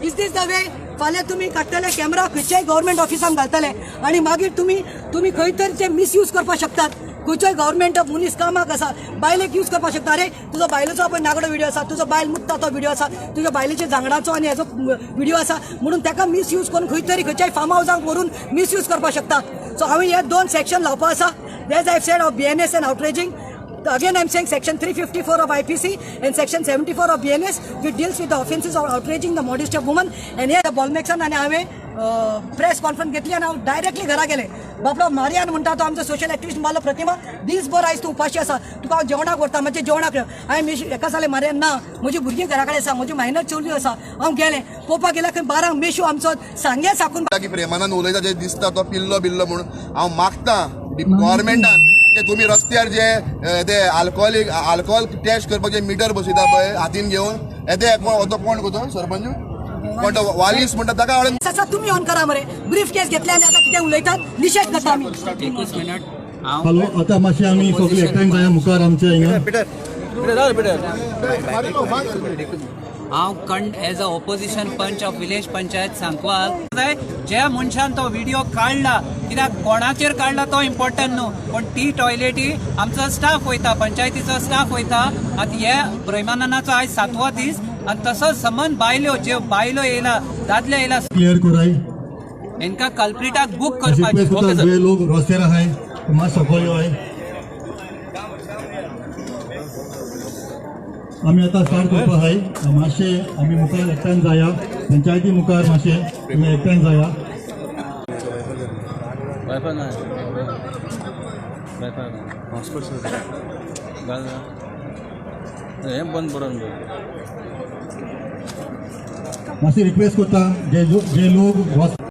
Is this the way? फाल्यां तुमी काडटले कॅमेरा, खंयच्याय गव्हर्मेंट ऑफिसान घालतले आनी मागीर तुमी खंय तरी ते मिसयूज करपाक शकतात. खंयचोय गव्हर्मेंट मनीस कामाक आसा, बायलेक यूज करपाक शकता. अरे, तुजो बायलेचो पळय नागडो व्हिडिओ आसा, तुजो बायल मुत्ता तो व्हिडिओ आसा, तुज्या बायलेच्या जांगडाचो आनी हेजो व्हिडिओ आसा, म्हणून ताका मिसयूज करून खंय तरी खंयच्याय फार्म हावजांक व्हरून मिसयूज करपाक शकता. सो हांवें हे दोन सेक्शन लावपा आसा, as I said, of BNS and outraging. Again, I'm saying section 354 of IPC and section 74 of BNS, which deals with the offences of outraging the modesty of woman. And हे बॉलमॅक्सान आनी हांवें press conference घेतली आनी हांव directly घरा गेले. बाबडो मारियान म्हणटा तो आमचो सोशल एक्टिविस्ट मारलो, "प्रतिमा, दीसभर आयज तूं उपाशी आसा, तुका हांव जेवणाक व्हरता मातशें जेवणाक." हांवें मिश एका जालें, मारियान ना, म्हजी भुरगीं घरा कडेन आसा, म्हजी मायनर चेडूं आसा. हांव गेलें, पळोवपाक गेल्यार खंय 12 मेशू आमचो सांगे साकून की प्रेमानंद उलयता जे दिसता तो पिल्लो बिल्लो. म्हणून हांव मागता गव्हर्मेंटान ते तुमी रस्त्यार जे ते आल्कोहोलीक आल्कोहोल टेस्ट करपाक जे मिटर बसयता पळय हातीन घेवन येते, कोण तो, कोण गो तो सरपंच, कोण तो वालीस म्हणटा ताका हाडून आसा, तुमी ऑन करा मरे. ब्रीफ केस घेतले आनी आतां कितें उलयतात, निशेध करता आमी. एकूच मिनट, हांव हॅलो, आता मातशें आमी सगळे एकठांय जाया मुखार आमच्या हिंगा. हांव कण as a opposition panch of village panchayat Sancoale जाय. ज्या मनशान तो व्हिडिओ काडला, कित्याक कोणाचेर काडला तो इम्पॉर्टंट न्हू, पण ती टॉयलेटी आमचो स्टाफ वयता, पंचायतीचो स्टाफ वयता. आतां हे प्रेमानंदाचो आयज सातवो दीस आनी तसोच समन बायल्यो, ज्यो बायलो येयला, दादले येयला, क्लियर कराय. हेंका कल्प्रिटाक बूक रिक्वेस्ट करपाची. करता, जे लोक रस्त्यार आहाय ते मात सकयल येवाय. आमी आतां स्टार्ट करपा आहाय. मातशें आमी मुखार एकठांय जाया, पंचायती मुखार मातशें तुमी एकठांय जाया. वायफाय ना, वायफाय ना, हॉटस्पॉट घाल. हें बंद पडोन. मातशें रिक्वेस्ट करता, जे जे लोक रस्त्यार